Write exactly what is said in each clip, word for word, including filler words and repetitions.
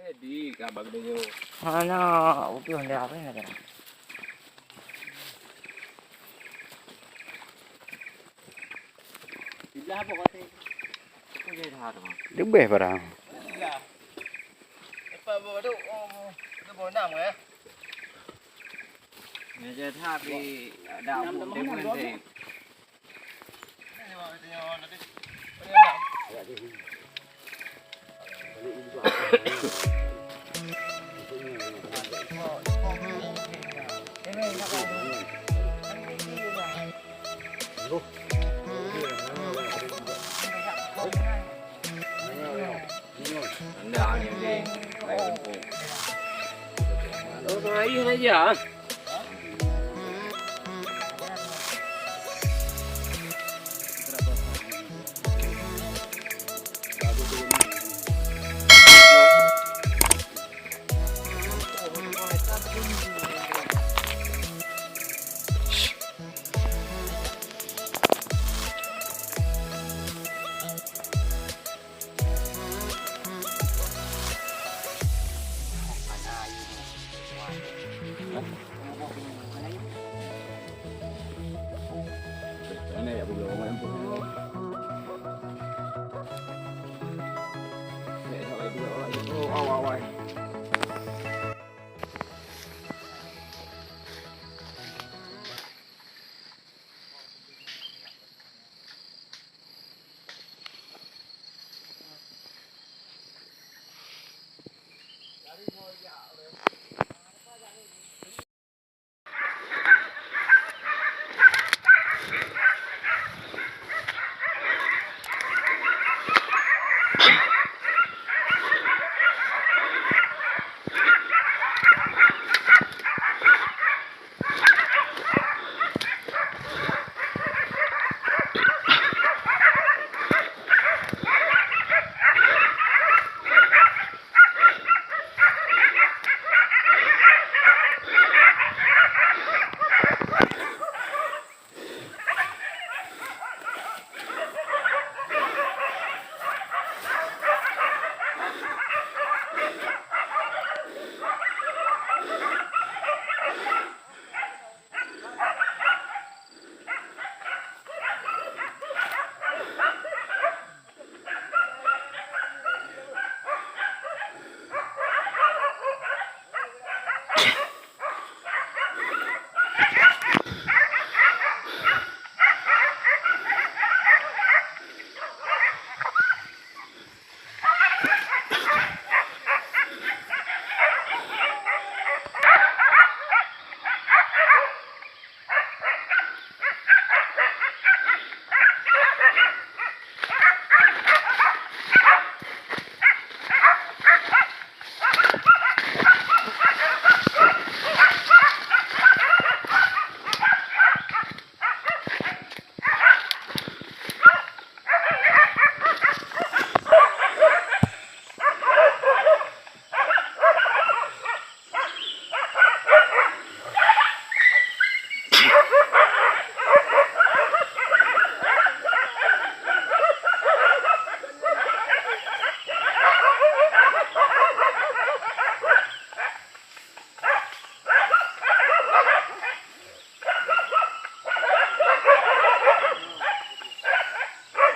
Jadi, ka bak geutanyoe. Hana, udah, dah apa ni, dah? Di belah apa kau tu? Aku jadi dah tu. Leubeh barang. Lepas bawa duk, oh, tu bawa enam, eh? Ni je dah di, dah enam pun tambah dia enam, pun dua belas.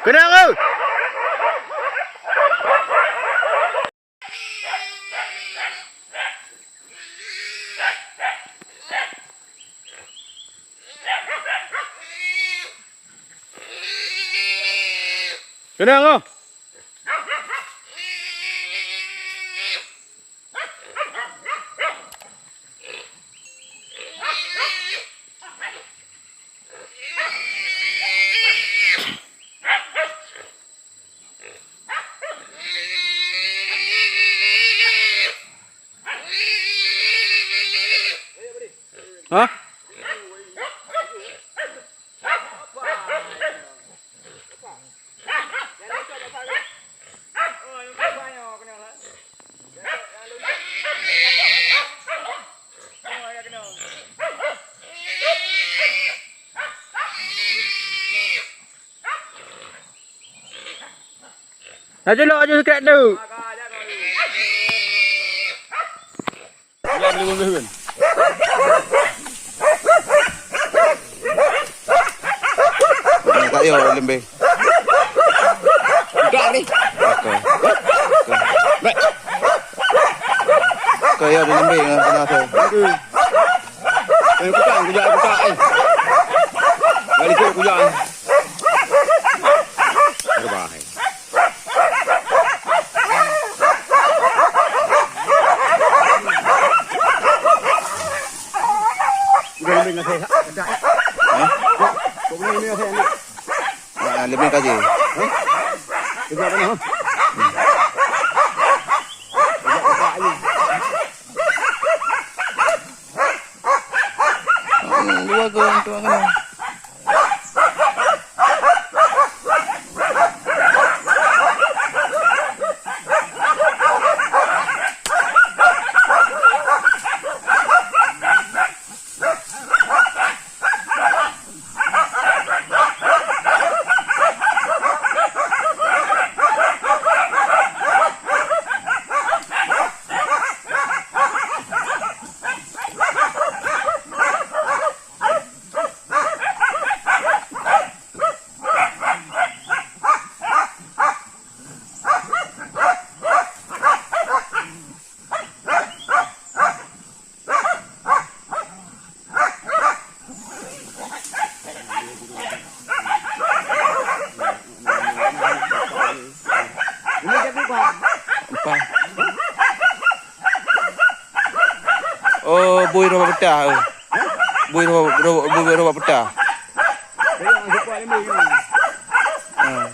Keunong, eu! Keunong, eu! Hah? Dah culok aju sikrek tu. Nak tak yo lembeh. Budak ni. Oke. Oke. Oke, yo di lembeh dengan kena tu. Aduh. Eh, bukan, kujak, bukan, eh. Balik tu, kujak, eh. Berbahaya. Udah lembing ngasih, ha? Hah? Kok boleh lembing ngasih, anak? Ah, lembing kaji. Hah? Kerja apa, noh? Kerja apa, ayu? Hmm, dua ke orang tu kena. Empat. Oh, bui roh bak peutah, eh. Bui roh, roh, bui roh bak peutah. Ah.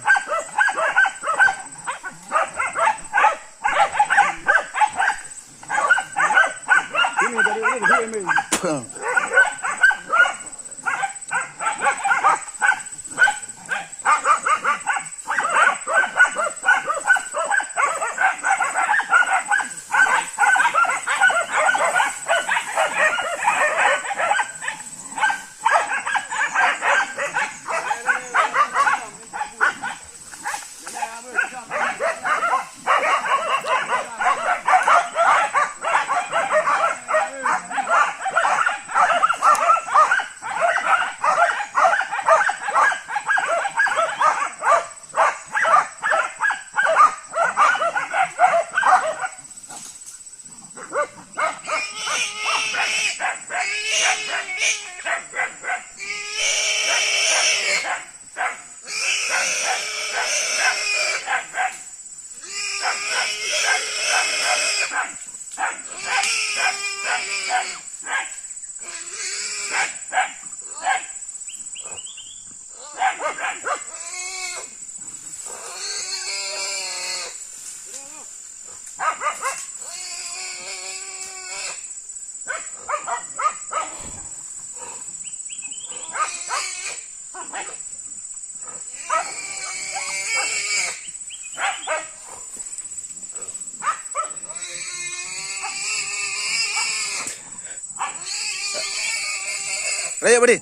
Rayeuk badi.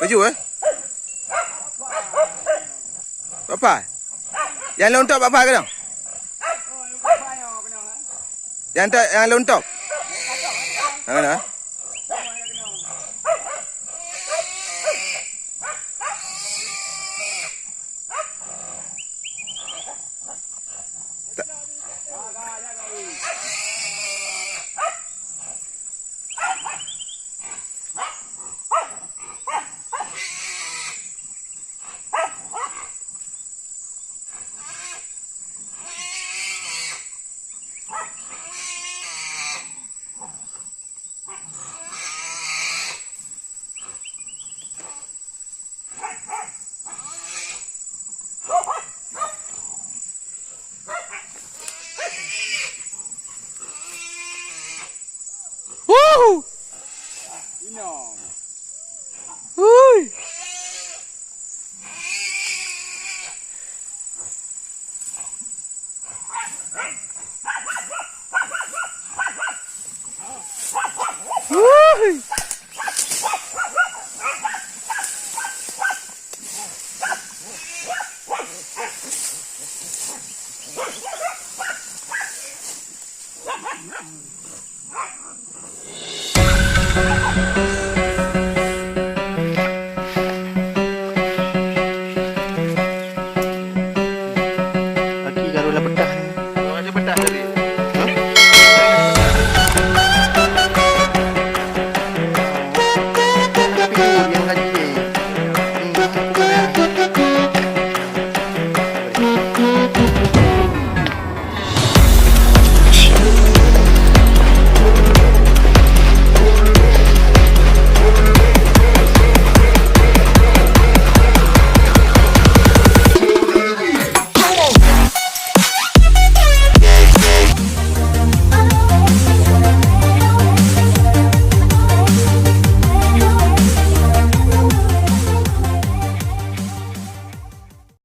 Baju, eh? Papa. Nyang lôn top papa keudong. Nyang top, nyang lôn top. Nyang mana? Wuhu! Hui! Wuhui!